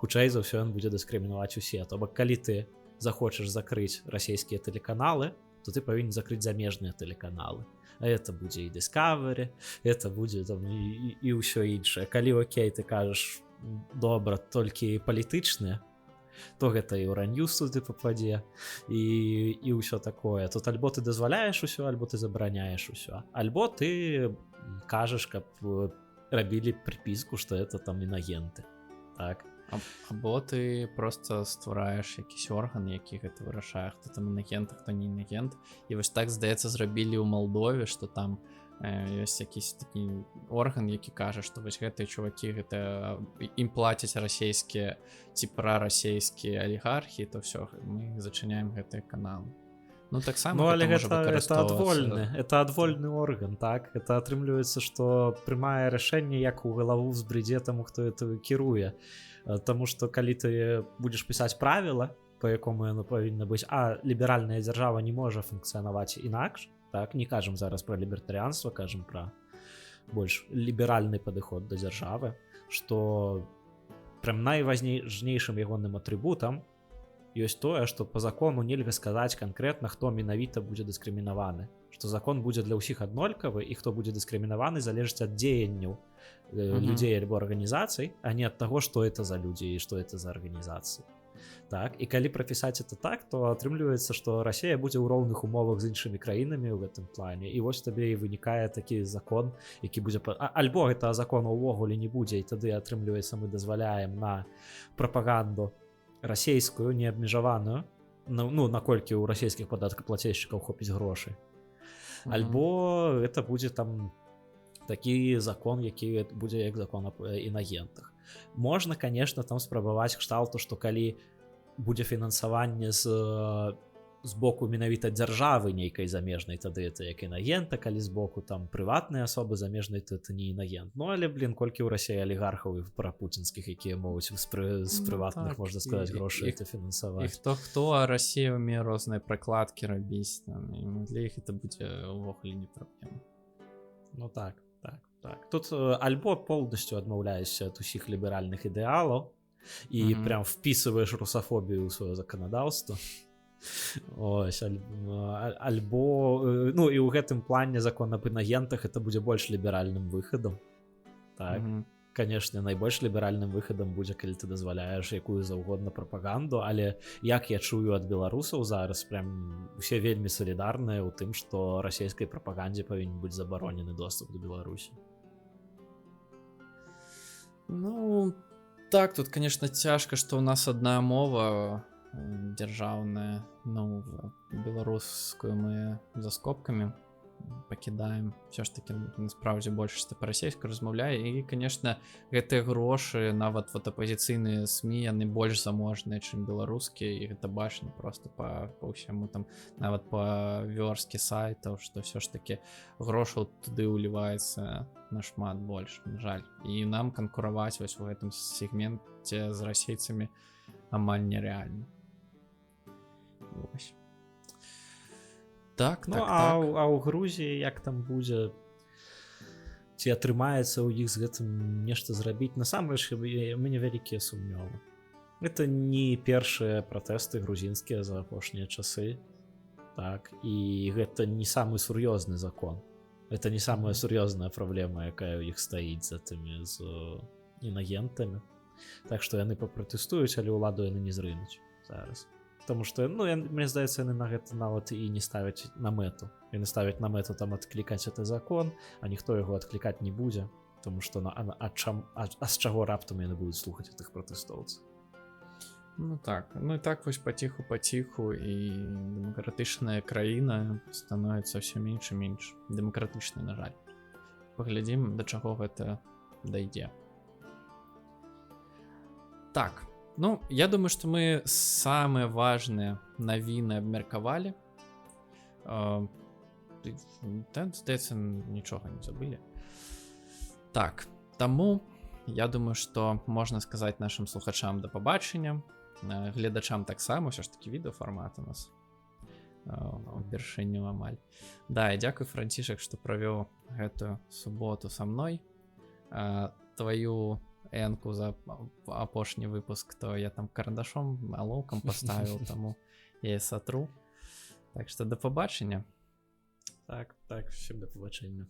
Хутчэй за ўсё, ён будзе дыскрымінаваць усе. То бок калі ты захочаш закрыць расійскія тэлеканалы, то ты павінен закрыць замежныя тэлеканалы, а это будзе і Discovery, это будзе там і ўсё іншае. Калі, окей, ты кажаш: добра, толькі палітычныя, то гэта і Euronewс туды пападзе і ўсё такое. Тут альбо ты дазваляеш усё, альбо ты забараняеш усё, альбо ты кажаш, каб рабілі прыпіску, что это там інагенты. Так. Або ты просто ствараеш якісь орган, які гэта вырашае, хто там інагент, а хто не інагент. І вось так, здаецца, зрабілі ў Малдове, што там ёсць якісь такі орган, які кажа, што вось гэтыя чувакі, гэта ім плацяць расійскія ці прарасійскія алігархі, то всё, мы зачыняем гэтыя каналы. Ну, таксама Ну, але гэта можа гэта выкарыстоўвацца. Это адвольны орган, так, это атрымліваецца, что прымае рашэнне, як у галаву взбрыдзе таму, хто это кіруе. Таму что калі ты будзеш пісаць правіла, по якому яно павінна быць, а ліберальная дзяржава не можа функцыянаваць інакш, так, не кажам зараз про лібертарыянства, кажам про больш ліберальны падыход да дзяржавы, что прям найважнейшым ягоным атрыбутам ёсць тое, што по закону нельга сказаць канкрэтна, хто менавіта будзе дыскрымінаваны, што закон будзе для ўсіх аднолькавы, і хто будзе дыскрымінаваны, залежыць ад дзеянняў людзей альбо арганізацый, а не ад таго, што это за людзі і што это за арганізацыі. Так, і калі прапісаць это так, то атрымліваецца, што Расія будзе ў роўных умовах з іншымі краінамі ў гэтым плане. І вось табе і вынікае такі закон, які будзе альбо гэта закона ўвогуле не будзе, і тады атрымліваецца, мы дазваляем на прапаганду расійскую неабмежаваную. Ну, наколькі ў расійскіх падаткаплацельшчыкаў хопіць грошай. Альбо это будзе там такі закон, які будзе як закон аб інагентах. Можна, конечно, там спрабаваць кшталту, што калі будзе фінансаванне з боку менавіта дзяржавы нейкай замежнай, тады это як інагента, калі з боку там прыватнай асобы замежнай, то это не інагент. Ну, але, блин, колькі ў Расіі алігархаў і прапуцінскіх, якія могуць з Ну, прыватных, так, можна сказаць, грошай это і фінансаваць. хто хто, а Расія умее розныя пракладкі рабіць там, і для іх это будзе ўвогуле не праблема. Ну так. Тут альбо полностью адмаўляешся ад усіх ліберальных ідэалаў і прям вписываешь русафобію ў сваё заканадаўства. Ось, альбо ну і ў гэтым плане закон аб інагентах — это будзе больш ліберальным выхадам. Так, конечно, найбольш ліберальным выхадам будзе, калі ты дазваляеш якую заўгодна прапаганду, але, як я чую ад беларусаў зараз, прям усе вельмі салідарныя ў тым, што расійскай прапагандзе павінен быць забаронены доступ до Беларусі. Ну так, тут, конечно, цяжка, што ў нас одна мова дзяржаўная, ну, беларускую мы за скобкамі пакідаем, все ж таки насправдзе большасць па-расейску размаўляе, і, конечно, гэтыя грошы, нават вот апозіцыйныя СМІ, яны больш заможныя, чым беларускія, і гэта бачна просто па ўсяму там, нават па вёрстке сайтаў, что все ж таки грошаў туды ўліваецца нашмат больш, на жаль, і нам канкураваць вось у гэтым сегменце з расейцамі амаль нереальна. Вось. Так, Ну, так, а, так. а ў Грузіі як там будзе, ці атрымаецца ў іх з гэтым нешта зрабіць, насамрэч у мяне вялікія сумнёвы. Это не першыя пратэсты грузінскія за апошнія часы, так, і гэта не самы сур'ёзны закон, это не самая сур'ёзная праблема, якая ў іх стаіць за тымі з інагентамі. Так што яны папратэстуюць, але ўладу яны не зрынуць зараз. Потому что, ну, мне здаецца, яны на гэта нават і не ставяць на мэту. Яны ставяць на мэту там адклікаць гэты закон, а ніхто яго адклікаць не будзе, потому что на а, чам, а з чаго раптам яны будуць слухаць гэтых пратэстоўцаў? Ну так, ну і так вось паціху паціху і дэмакратычная краіна становіцца ўсё менш і менш дэмакратычнай, на жаль. Паглядзім, да чаго гэта дайдзе. Так, ну, я думаю, што мы самыя важныя навіны абмеркавалі. Та, здаецца, нічога не забылі. Так, таму я думаю, што можна сказаць нашым слухачам да пабачэння, гледачам таксама, ўсё ж таки відэафармат у нас упершыню амаль. Да, і дзякуй, Францішак, што правёў гэтую суботу са мной. Твою энку за апошні выпуск, то я там карандашом, алоўкам паставіў, таму я сатру. Так што да пабачэння. Так, всем да пабачэння.